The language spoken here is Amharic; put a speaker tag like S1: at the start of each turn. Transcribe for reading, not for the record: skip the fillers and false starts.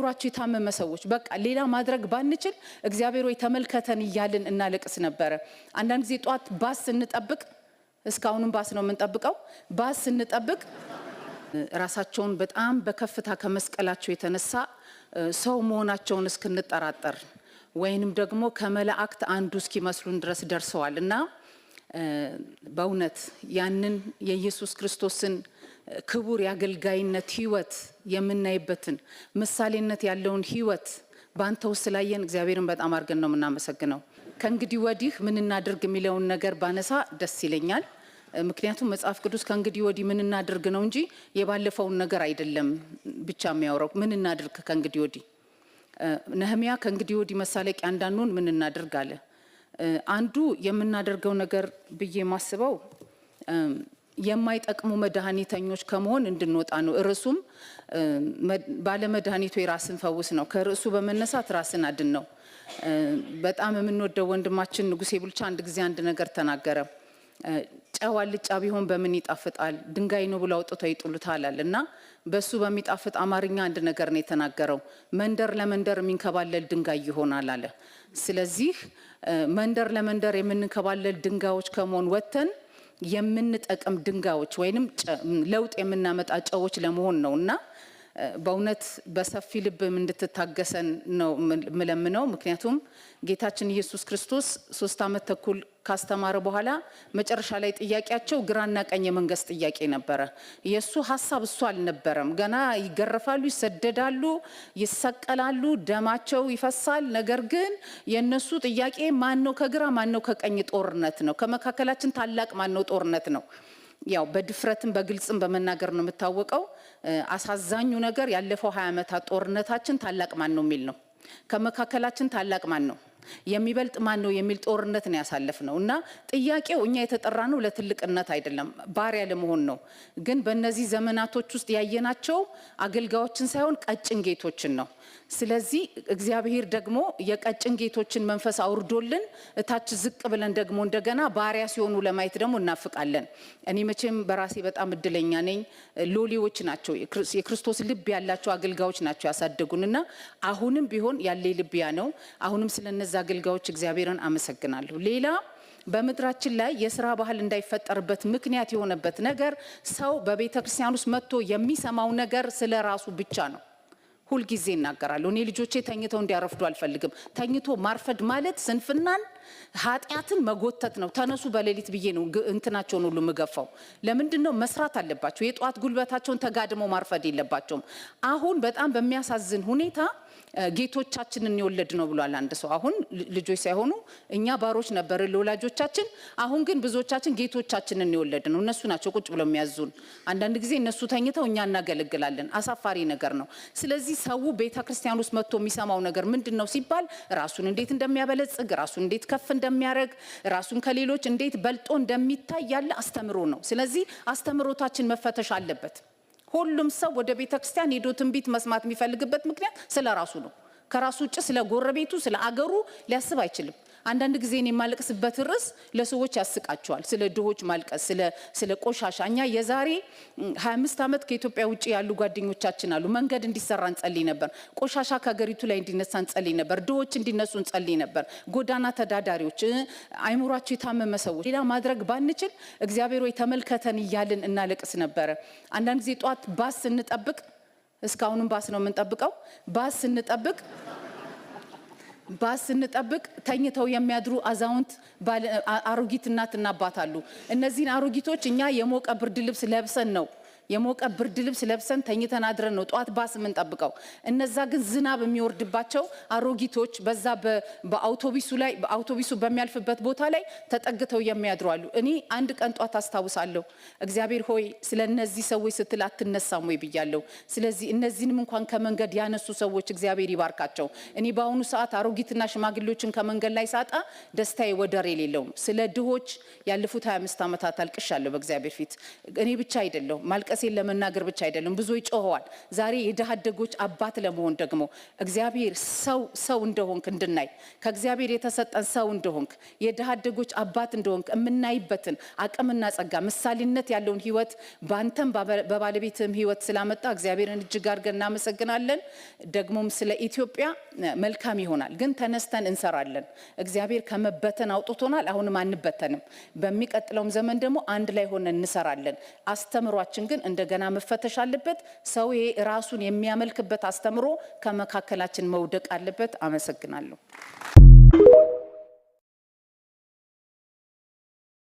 S1: አይምሯቸው የታመመ ሰዎች፣ በቃ ሌላ ማድረግ ባንችል እግዚአብሔር ወይ ተመልከተን እያልን እናለቅስ ነበረ። አንዳንድ ጊዜ ጧት ባስ ስንጠብቅ፣ እስካሁንም ባስ ነው የምንጠብቀው። ባስ ስንጠብቅ ራሳቸውን በጣም በከፍታ ከመስቀላቸው የተነሳ ሰው መሆናቸውን እስክንጠራጠር ወይንም ደግሞ ከመላእክት አንዱ እስኪመስሉን ድረስ ደርሰዋል። እና በእውነት ያንን የኢየሱስ ክርስቶስን ክቡር የአገልጋይነት ሕይወት የምናይበትን ምሳሌነት ያለውን ሕይወት በአንተ ውስጥ ስላየን እግዚአብሔርን በጣም አድርገን ነው የምናመሰግነው። ከእንግዲህ ወዲህ ምን እናድርግ የሚለውን ነገር ባነሳ ደስ ይለኛል። ምክንያቱም መጽሐፍ ቅዱስ ከእንግዲህ ወዲህ ምን እናድርግ ነው እንጂ የባለፈውን ነገር አይደለም ብቻ የሚያወራው። ምን እናድርግ ከእንግዲህ ወዲህ? ነህሚያ ከእንግዲህ ወዲህ መሳለቂያ እንዳንሆን ምን እናድርግ አለ። አንዱ የምናደርገው ነገር ብዬ ማስበው የማይጠቅሙ መድኃኒተኞች ከመሆን እንድንወጣ ነው። ርዕሱም ባለመድኃኒቱ የራስን ፈውስ ነው። ከርዕሱ በመነሳት ራስን አድን ነው። በጣም የምንወደው ወንድማችን ንጉሴ ቡልቻ አንድ ጊዜ አንድ ነገር ተናገረ። ጨው አልጫ ቢሆን በምን ይጣፍጣል? ድንጋይ ነው ብለው አውጥተው ይጥሉታል አለ። እና በሱ በሚጣፍጥ አማርኛ አንድ ነገር ነው የተናገረው። መንደር ለመንደር የሚንከባለል ድንጋይ ይሆናል አለ። ስለዚህ መንደር ለመንደር የምንንከባለል ድንጋዮች ከመሆን ወጥተን የምንጠቅም ድንጋዮች ወይንም ለውጥ የምናመጣ ጨዎች ለመሆን ነው። እና በእውነት በሰፊ ልብ እንድትታገሰን ነው ምለምነው። ምክንያቱም ጌታችን ኢየሱስ ክርስቶስ 3 ዓመት ተኩል ካስተማረ በኋላ መጨረሻ ላይ ጥያቄያቸው ግራና ቀኝ የመንገስ ጥያቄ ነበረ። የእሱ ሀሳብ እሱ አልነበረም። ገና ይገረፋሉ፣ ይሰደዳሉ፣ ይሰቀላሉ፣ ደማቸው ይፈሳል። ነገር ግን የእነሱ ጥያቄ ማን ነው ከግራ፣ ማን ነው ከቀኝ ጦርነት ነው። ከመካከላችን ታላቅ ማን ነው ጦርነት ነው። ያው በድፍረትም በግልጽም በመናገር ነው የምታወቀው። አሳዛኙ ነገር ያለፈው 20 ዓመታት ጦርነታችን ታላቅ ማን ነው የሚል ነው። ከመካከላችን ታላቅ ማን ነው፣ የሚበልጥ ማን ነው የሚል ጦርነት ነው ያሳለፍነው። እና ጥያቄው እኛ የተጠራነው ለትልቅነት አይደለም፣ ባሪያ ለመሆን ነው። ግን በእነዚህ ዘመናቶች ውስጥ ያየናቸው አገልጋዮችን ሳይሆን ቀጭን ጌቶችን ነው። ስለዚህ እግዚአብሔር ደግሞ የቀጭን ጌቶችን መንፈስ አውርዶልን እታች ዝቅ ብለን ደግሞ እንደገና ባሪያ ሲሆኑ ለማየት ደግሞ እናፍቃለን። እኔ መቼም በራሴ በጣም እድለኛ ነኝ። ሎሌዎች ናቸው፣ የክርስቶስ ልብ ያላቸው አገልጋዮች ናቸው ያሳደጉን። እና አሁንም ቢሆን ያለ ልብ ያ ነው። አሁንም ስለነዛ አገልጋዮች እግዚአብሔርን አመሰግናለሁ። ሌላ በምድራችን ላይ የስራ ባህል እንዳይፈጠርበት ምክንያት የሆነበት ነገር ሰው በቤተ ክርስቲያን ውስጥ መጥቶ የሚሰማው ነገር ስለ ራሱ ብቻ ነው። ሁልጊዜ እናገራለሁ። እኔ ልጆቼ ተኝተው እንዲያረፍዱ አልፈልግም። ተኝቶ ማርፈድ ማለት ስንፍናን፣ ኃጢአትን መጎተት ነው። ተነሱ በሌሊት ብዬ ነው እንትናቸውን ሁሉ ምገፋው። ለምንድን ነው? መስራት አለባቸው። የጠዋት ጉልበታቸውን ተጋድመው ማርፈድ የለባቸውም። አሁን በጣም በሚያሳዝን ሁኔታ ጌቶቻችንን የወለድነው ብሏል አንድ ሰው። አሁን ልጆች ሳይሆኑ እኛ ባሮች ነበርን ለወላጆቻችን። አሁን ግን ብዙዎቻችን ጌቶቻችንን የወለድነው። እነሱ ናቸው ቁጭ ብለው የሚያዙን። አንዳንድ ጊዜ እነሱ ተኝተው እኛ እናገለግላለን። አሳፋሪ ነገር ነው። ስለዚህ ሰው ቤተ ክርስቲያን ውስጥ መጥቶ የሚሰማው ነገር ምንድን ነው ሲባል ራሱን እንዴት እንደሚያበለጽግ፣ ራሱን እንዴት ከፍ እንደሚያደርግ፣ ራሱን ከሌሎች እንዴት በልጦ እንደሚታይ ያለ አስተምሮ ነው። ስለዚህ አስተምሮታችን መፈተሽ አለበት። ሁሉም ሰው ወደ ቤተ ክርስቲያን ሄዶ ትንቢት መስማት የሚፈልግበት ምክንያት ስለ ራሱ ነው። ከራሱ ውጭ ስለ ጎረቤቱ፣ ስለ አገሩ ሊያስብ አይችልም። አንዳንድ ጊዜ እኔ የማለቅስበት ርዕስ ለሰዎች ያስቃቸዋል። ስለ ድሆች ማልቀስ፣ ስለ ቆሻሻ። እኛ የዛሬ 25 ዓመት ከኢትዮጵያ ውጭ ያሉ ጓደኞቻችን አሉ። መንገድ እንዲሰራ እንጸልይ ነበር። ቆሻሻ ከሀገሪቱ ላይ እንዲነሳ እንጸልይ ነበር። ድሆች እንዲነሱ እንጸልይ ነበር። ጎዳና ተዳዳሪዎች፣ አይምሯቸው የታመመ ሰዎች፣ ሌላ ማድረግ ባንችል እግዚአብሔር ወይ ተመልከተን እያልን እናለቅስ ነበረ። አንዳንድ ጊዜ ጧት ባስ ስንጠብቅ፣ እስካሁንም ባስ ነው የምንጠብቀው። ባስ ስንጠብቅ ተኝተው የሚያድሩ አዛውንት አሮጊት እናትና አባት አሉ። እነዚህን አሮጊቶች እኛ የሞቀ ብርድ ልብስ ለብሰን ነው፣ የሞቀ ብርድ ልብስ ለብሰን ተኝተን አድረን ነው ጠዋት ባስ የምንጠብቀው። እነዛ ግን ዝናብ የሚወርድባቸው አሮጊቶች በዛ በአውቶቢሱ ላይ፣ በአውቶቢሱ በሚያልፍበት ቦታ ላይ ተጠግተው የሚያድሩ አሉ። እኔ አንድ ቀን ጧት አስታውሳለሁ፣ እግዚአብሔር ሆይ ስለ እነዚህ ሰዎች ስትል አትነሳም ወይ ብያለሁ። ስለዚህ እነዚህንም እንኳን ከመንገድ ያነሱ ሰዎች እግዚአብሔር ይባርካቸው። እኔ በአሁኑ ሰዓት አሮጊትና ሽማግሌዎችን ከመንገድ ላይ ሳጣ ደስታዬ ወደር የሌለውም። ስለ ድሆች ያለፉት 25 ዓመታት አልቅሻለሁ በእግዚአብሔር ፊት። እኔ ብቻ አይደለሁም፣ ማልቀስ ማልቀሴን ለመናገር ብቻ አይደለም፣ ብዙ ይጮኸዋል። ዛሬ የድሃ አደጎች አባት ለመሆን ደግሞ እግዚአብሔር ሰው ሰው እንደሆንክ እንድናይ፣ ከእግዚአብሔር የተሰጠን ሰው እንደሆንክ፣ የድሃ አደጎች አባት እንደሆንክ የምናይበትን አቅምና ጸጋ፣ ምሳሌነት ያለውን ህይወት በአንተም በባለቤትም ህይወት ስላመጣ እግዚአብሔርን እጅግ አድርገን እናመሰግናለን። ደግሞም ስለ ኢትዮጵያ መልካም ይሆናል፣ ግን ተነስተን እንሰራለን። እግዚአብሔር ከመበተን አውጥቶናል። አሁንም አንበተንም። በሚቀጥለውም ዘመን ደግሞ አንድ ላይ ሆነን እንሰራለን። አስተምሯችን ግን እንደገና መፈተሽ አለበት። ሰው ይሄ ራሱን የሚያመልክበት አስተምሮ ከመካከላችን መውደቅ አለበት። አመሰግናለሁ።